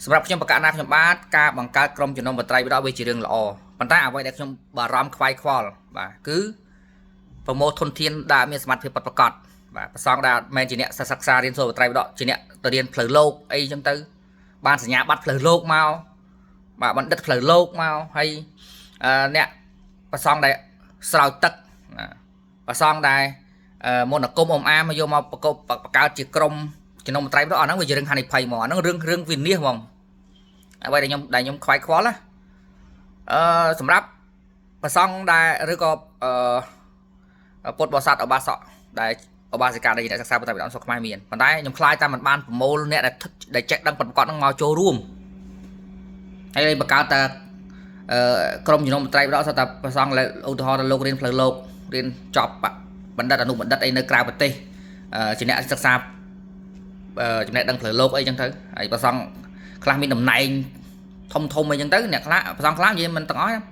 សម្រាប់ខ្ញុំបកណាខ្ញុំបាទការបង្កើតក្រុមជំនុំបត្រៃបដវាជារឿងល្អប៉ុន្តែអ្វីដែលខ្ញុំបារម្ភខ្វាយខ្វល់បាទគឺប្រមូលធនធានដែលមានសមត្ថភាពពិតប្រាកដបាទប្រសងដែលមិនមែនជាអ្នកសិក្សារៀនសូត្របត្រៃបដជាអ្នកទៅរៀនផ្លូវលោកអីចឹងទៅបានសញ្ញាបត្រផ្លូវលោកមកបាទបណ្ឌិតផ្លូវលោកមកហើយអ្នកប្រសងដែលស្រោចទឹកប្រសងដែលមន្តអាគមអមអាមយកមកប្រកបបង្កើតជាក្រុមជំនុំបត្រៃបដអាហ្នឹងវាជារឿងហានិភ័យហ្មងអាហ្នឹងរឿងរឿងវិនិច្ឆ័យហ្មងអ្វីដែលខ្ញុំខ្វាយខ្វល់ណាសម្រាប់ប្រសងដែលឬក៏អឺពុទ្ធបរិស័ទឧបាសកដែលឧបាសិកាដែលជាអ្នកសិក្សាបត្រៃបដស្រុកខ្មែរមានប៉ុន្តែខ្ញុំខ្លាចតែមិនបានប្រមូលអ្នកដែលចេះដឹងពិតប្រាកដហ្នឹងមកចូលរួមហើយបង្កើតតែអឺក្រុមជំនុំបត្រៃបដសុទ្ធតែប្រសងឧទាហរណ៍ទៅលោករៀនផ្លូវលោករៀនចប់បណ្ឌិតអនុបណ្ឌិតអីនៅក្រៅប្រទេសជាអ្នកសិក្សាចំណេះដឹងផ្លូវលោកអីចឹងទៅហើយប្រសងខ្លះមានតំណែងធំធំអីចឹងទៅអ្នកខ្លះប្រសងខ្លះនិយាយមិនទាំងអស់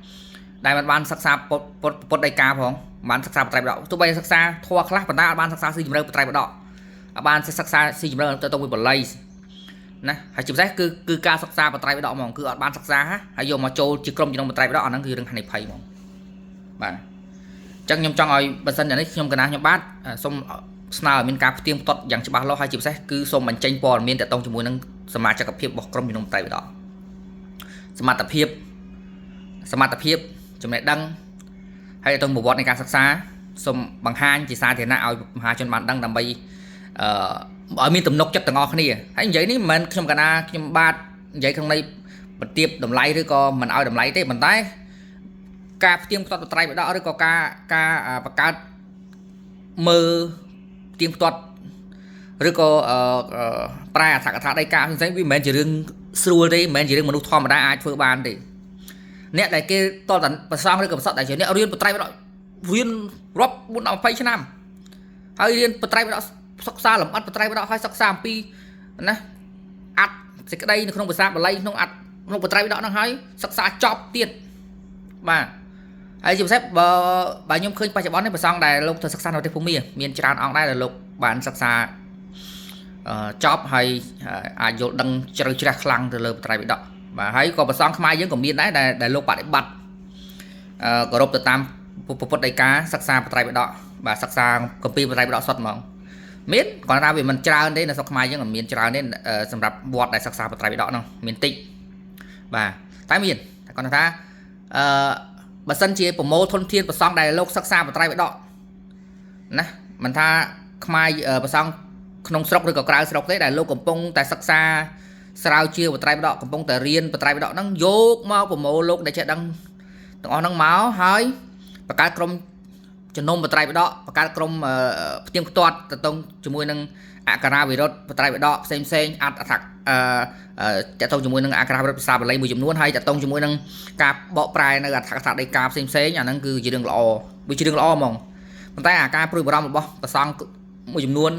ដែលមិនបានសិក្សាពុទ្ធពុទ្ធដីកាផងបានសិក្សាបត្រៃបដទោះបីសិក្សាធម៌ខ្លះប៉ុន្តែអត់បានសិក្សាស៊ីជម្រៅបត្រៃបដអត់បានសិក្សាស៊ីជម្រៅទៅទៅមួយបល័យណាហើយជាពិសេសគឺគឺការសិក្សាបត្រៃបដហ្មងគឺអត់បានសិក្សាហើយយកមកចូលជាក្រុមជំនុំបត្រៃបដអាហ្នឹងគឺរឿងហានិភ័យហ្មងបាទអញ្ចឹងខ្ញុំចង់ឲ្យបើសិនយ៉ាងនេះខ្ញុំកណាខ្ញុំបាទសូមស្នើឲ្យមានការផ្ទៀងផ្ទាត់យ៉ាងច្បាស់លាស់ហើយជាពិសេសគឺសូមបញ្ចេញព័ត៌មានទាក់ទងជាមួយនឹងសមាជិកភាពរបស់ក្រុមជំនុំបត្រៃបដសមត្ថភាពសមត្ថភាពចំណេះដឹងហើយទៅប្រវត្តិនៃការសិក្សាសូមបង្ហាញជាសាធារណៈឲ្យមហាជនបានដឹងដើម្បីអឺឲ្យមានទំនុកចិត្តទាំងអស់គ្នាហើយនិយាយនេះមិនមែនខ្ញុំកណាខ្ញុំបាទនិយាយក្នុងន័យបន្ទាបតម្លៃឬក៏មិនឲ្យតម្លៃទេប៉ុន្តែការផ្ទៀងផ្ទាត់បត្រៃបដកឬក៏ការការបង្កើតមើលផ្ទៀងផ្ទាត់ឬក៏ប្រែអត្ថកថាដីកាផ្សេងៗវាមិនមែនជារឿងស្រួលទេមិនមែនជារឿងមនុស្សធម្មតាអាចធ្វើបានទេអ្នកដែលគេតតែប្រសងឬក៏ប្រសក់ដែលជាអ្នករៀនបត្រៃបដករៀនរាប់4ដល់20ឆ្នាំហើយរៀនបត្រៃបដកសិក្សាលម្អិតបត្រៃបដកហើយសិក្សាអំពីណាអត្ថសេចក្តីនៅក្នុងភាសាបាលីក្នុងអត្ថក្នុងបត្រៃបដកហ្នឹងហើយសិក្សាចប់ទៀតបាទហើយជាពិសេសបើបើខ្ញុំឃើញបច្ចុប្បន្ននេះប្រសងដែលលោកទៅសិក្សានៅប្រទេសភូមាមានច្រើនអង្គដែរដែលលោកបានសិក្សាចប់ហើយអាចយល់ដឹងជ្រៅជ្រះខ្លាំងទៅលើបត្រៃបិដកបាទហើយក៏ប្រសងខ្មែរយើងក៏មានដែរដែលលោកបដិបត្តិគោរពទៅតាមពុទ្ធដីកាសិក្សាបត្រៃបិដកបាទសិក្សាគម្ពីរបត្រៃបិដកសុទ្ធហ្មងមានគាត់ថាវាមិនច្រើនទេនៅស្រុកខ្មែរយើងមិនមានច្រើនទេសម្រាប់វត្តដែលសិក្សាបត្រៃបិដកនោះមានតិចបាទតែមានតែគាត់ថាអឺបើសិនជាប្រមូលធនធានប្រសងដែលលោកសិក្សាបត្រៃបិដកណាមិនថាខ្មែរប្រសងក្នុងស្រុកឬក៏ក្រៅស្រុកទេដែលលោកកំពុងតែសិក្សាស្រាវជ្រាវបត្រៃបដកកំពុងតែរៀនបត្រៃបដកហ្នឹងយកមកប្រមូលលោកដែលចេះដឹងទាំងអស់ហ្នឹងមកហើយបង្កើតក្រុមជំនុំបត្រៃបដកបង្កើតក្រុមផ្ទៀងផ្ទាត់ទៅតងជាមួយនឹងអក្ខរាវិរុទ្ធបត្រៃបដកផ្សេងផ្សេងអត្ថអឺតកតងជាមួយនឹងអក្ខរាវិរុទ្ធភាសាបាលីមួយចំនួនហើយតកតងជាមួយនឹងការបកប្រែនៅអត្ថកថាដីកាផ្សេងផ្សេងអាហ្នឹងគឺជារឿងល្អវាជារឿងល្អហ្មងប៉ុន្តែអាការព្រួយបារម្ភរបស់ប្រសង់មួយចំនួន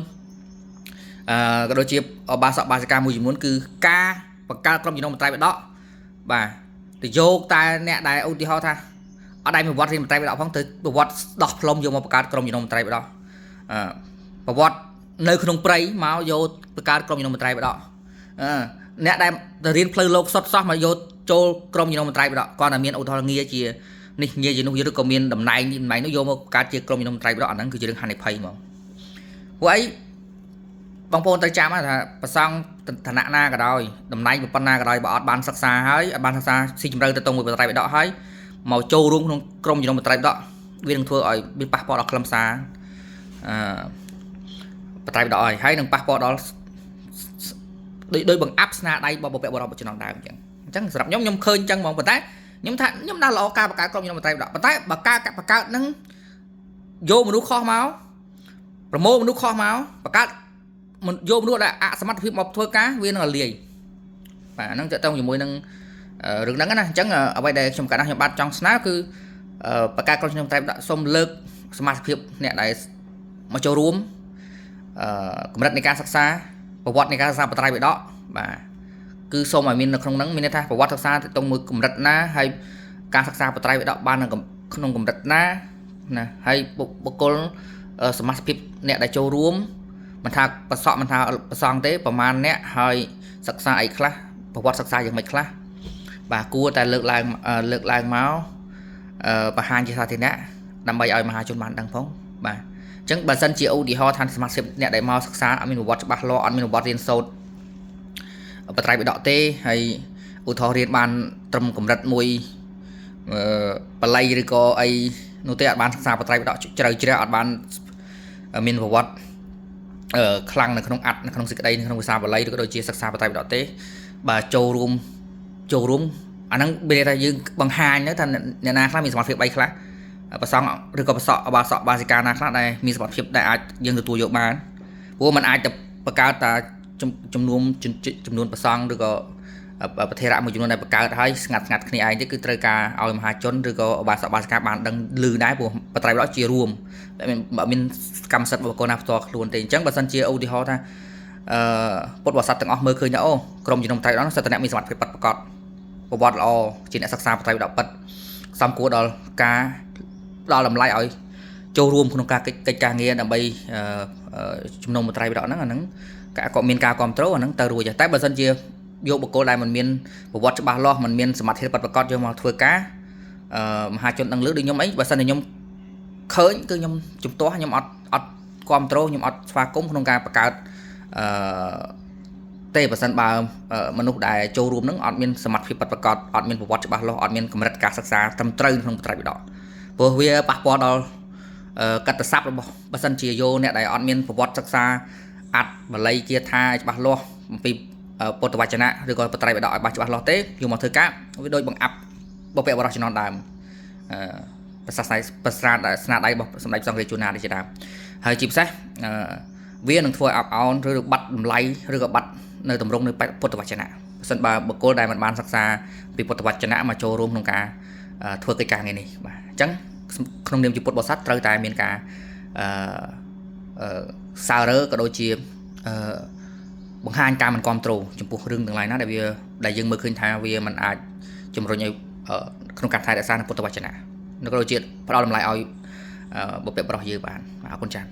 អឺក៏ដូចជាបាសកបាសិកាមួយចំនួនគឺការបង្កើតក្រុមជំនុំបត្រៃបដកបាទទៅយកតែអ្នកដែលឧទាហរណ៍ថាអត់ដែរមានប្រវត្តិរៀនបត្រៃបដកផងទៅប្រវត្តិដោះផ្លុំយកមកបង្កើតក្រុមជំនុំបត្រៃបដកអឺប្រវត្តិនៅក្នុងព្រៃមកយកបង្កើតក្រុមជំនុំបត្រៃបដកអឺអ្នកដែលទៅរៀនផ្លូវលោកសុតសោះមកយកចូលក្រុមជំនុំបត្រៃបដកគាត់តែមានឧទាហរណ៍ងារជានេះងារជានោះឬក៏មានតំណែងនេះតំណែងនោះយកមកបង្កើតជាក្រុមជំនុំបត្រៃបដកអាហ្នឹងគឺជារឿងហានិភ័យហ្មងពួកអីបងប្អូនត្រូវចាំថាប្រសង់ឋានៈណាក៏ដោយតំណែងប៉ុណ្ណាក៏ដោយបើអត់បានសិក្សាហើយអត់បានសិក្សាស៊ីជម្រៅទៅតងមួយបត្រៃបដកហើយមកចូលរួមក្នុងក្រុមជំនុំបត្រៃបដកវានឹងធ្វើឲ្យមានប៉ះពាល់ដល់ខ្លឹមសារអឺបត្រៃបដកហើយហើយនឹងប៉ះពាល់ដល់ដូចដូចបង្អាប់ស្នាដៃរបស់បុព្វបុរសជំនាន់ដើមអញ្ចឹងអញ្ចឹងសម្រាប់ខ្ញុំខ្ញុំឃើញអញ្ចឹងហ្មងប៉ុន្តែខ្ញុំថាខ្ញុំដាក់ល្អការបង្កើតក្រុមជំនុំបត្រៃបដកប៉ុន្តែបើការបង្កើតនឹងយកមនុស្សខុសមកប្រមូលមនុស្សខុសមកបង្កើតមិនយកមនុស្សដែលអសមត្ថភាពមកធ្វើការវានឹងរលាយបាទហ្នឹងតើតើជាមួយនឹងរឿងហ្នឹងណាអញ្ចឹងអ្វីដែលខ្ញុំកាលណាខ្ញុំបាទចង់ស្នើគឺបង្កើតក្រុមជំនុំត្រៃដាក់សូមលើកសមាជិកភាពអ្នកដែលមកចូលរួមកម្រិតនៃការសិក្សាប្រវត្តិនៃការសិក្សាបត្រៃបិដកបាទគឺសូមឲ្យមាននៅក្នុងហ្នឹងមានន័យថាប្រវត្តិសិក្សាទៅមួយកម្រិតណាហើយការសិក្សាបត្រៃបិដកបាននៅក្នុងកម្រិតណាណាហើយបុគ្គលសមាជិកភាពអ្នកដែលចូលរួមមិនថាប្រសក់មិនថាប្រសងទេប្រមាណអ្នកហើយសិក្សាអីខ្លះ ប្រវត្តិសិក្សាយ៉ាងម៉េចខ្លះបាទគួរតែលើកឡើងលើកឡើងមកបង្ហាញជាសាធារណៈដើម្បីឲ្យមហាជនបានដឹងផងបាទអញ្ចឹងបើសិនជាឧទាហរណ៍ថាសមាជិកអ្នកដែលមកសិក្សាអត់មានប្រវត្តិច្បាស់លាស់អត់មានប្រវត្តិរៀនសូត្របត្រៃបិដកទេហើយឧទាហរណ៍រៀនបានត្រឹមកម្រិតមួយអឺបល័យឬក៏អីនោះទេអត់បានសិក្សាបត្រៃបិដកជ្រៅជ្រះអត់បានមានប្រវត្តិអឺខ្លាំងនៅក្នុងអត្តនៅក្នុងសេចក្តីនៅក្នុងភាសាបាលីឬក៏ដូចជាសិក្សាបត្រៃបិដកទេបាទចូលរួមចូលរួមអាហ្នឹងមានន័យថាយើងបង្ហាញទៅថាអ្នកណាខ្លះមានសមត្ថភាពអីខ្លះប្រសងឬក៏ប្រសក់បាសកបាសិកាណាខ្លះដែលមានសមត្ថភាពដែលអាចយើងទទួលយកបានព្រោះมันអាចទៅបង្កើតតាចំនួនចំនួនប្រសងឬក៏ប្រធេរៈមួយចំនួនដែលបង្កើតឲ្យស្ងាត់ស្ងាត់គ្នាឯងទេគឺត្រូវការឲ្យមហាជនឬក៏បាសកបាសិកាបានដឹងឮដែរព្រោះបត្រៃបដកជារួមមានកម្មសិទ្ធិបុគ្គលណាផ្ទាល់ខ្លួនទេអញ្ចឹងបើសិនជាឧទាហរណ៍ថាអឺពុទ្ធបរិស័ទទាំងអស់មើលឃើញថាអូក្រុមជំនុំត្រៃបដកសិតតែអ្នកមានសមត្ថភាពពិតប្រាកដប្រវត្តិល្អជាអ្នកសិក្សាបត្រៃបដកពិតសំគួរដល់ការផ្ដល់តម្លៃឲ្យចូលរួមក្នុងការកិច្ចការងារដើម្បីជំនុំត្រៃបដកហ្នឹងអាហ្នឹងក៏មានការគ្រប់គ្រងអាហ្នឹងទៅរួចតែបើសិនជាយកបុគ្គលដែលមិនមានប្រវត្តិច្បាស់លាស់មិនមានសមត្ថភាពពិតប្រាកដយកមកធ្វើការអឺមហាជនដឹងឮដូចខ្ញុំអីបើសិនជាខ្ញុំឃើញគឺខ្ញុំជំទាស់ខ្ញុំអត់អត់គ្រប់គ្រងខ្ញុំអត់ស្វាគមន៍ក្នុងការបង្កើតអឺទេបើសិនបើមនុស្សដែលចូលរួមនឹងអត់មានសមត្ថភាពពិតប្រាកដអត់មានប្រវត្តិច្បាស់លាស់អត់មានកម្រិតការសិក្សាត្រឹមត្រូវក្នុងបត្រៃបិដកព្រោះវាប៉ះពាល់ដល់កត្តស័ព្ទរបស់បើសិនជាយកអ្នកដែលអត់មានប្រវត្តិសិក្សាអត្តបាលីគាថាច្បាស់លាស់អំពីពុទ្ធវចនៈឬក៏បត្រៃបិដកឲ្យបាស់ច្បាស់លាស់ទេយកមកធ្វើការវាដូចបង្អាប់បុព្វបុរសជំនាន់ដើមអឺប្រសាសនាប្រសាស្នាដៃរបស់សម្ដេចព្រះសង្ឃរាជជួនណាតជាដើមហើយជាពិសេសអឺវានឹងធ្វើឲ្យអាប់អោនឬបាត់តម្លៃឬក៏បាត់នៅទម្រង់នៅពុទ្ធវចនៈបើសិនបើបុគ្គលដែលមិនបានសិក្សាពីពុទ្ធវចនៈមកចូលរួមក្នុងការធ្វើកិច្ចការងារនេះបាទអញ្ចឹងក្នុងនាមជាពុទ្ធបរិស័ទត្រូវតែមានការអឺសើរើក៏ដូចជាអឺបង្ហាញការមិនគ្រប់គ្រងចំពោះរឿងទាំងឡាយណាដែលវាដែលយើងមើលឃើញថាវាមិនអាចជំរុញឲ្យក្នុងការថែរក្សានៅពុទ្ធវចនៈក៏ដូចជាផ្ដល់តម្លៃឲ្យបុព្វបុរសយើងបានអរគុណចា៎។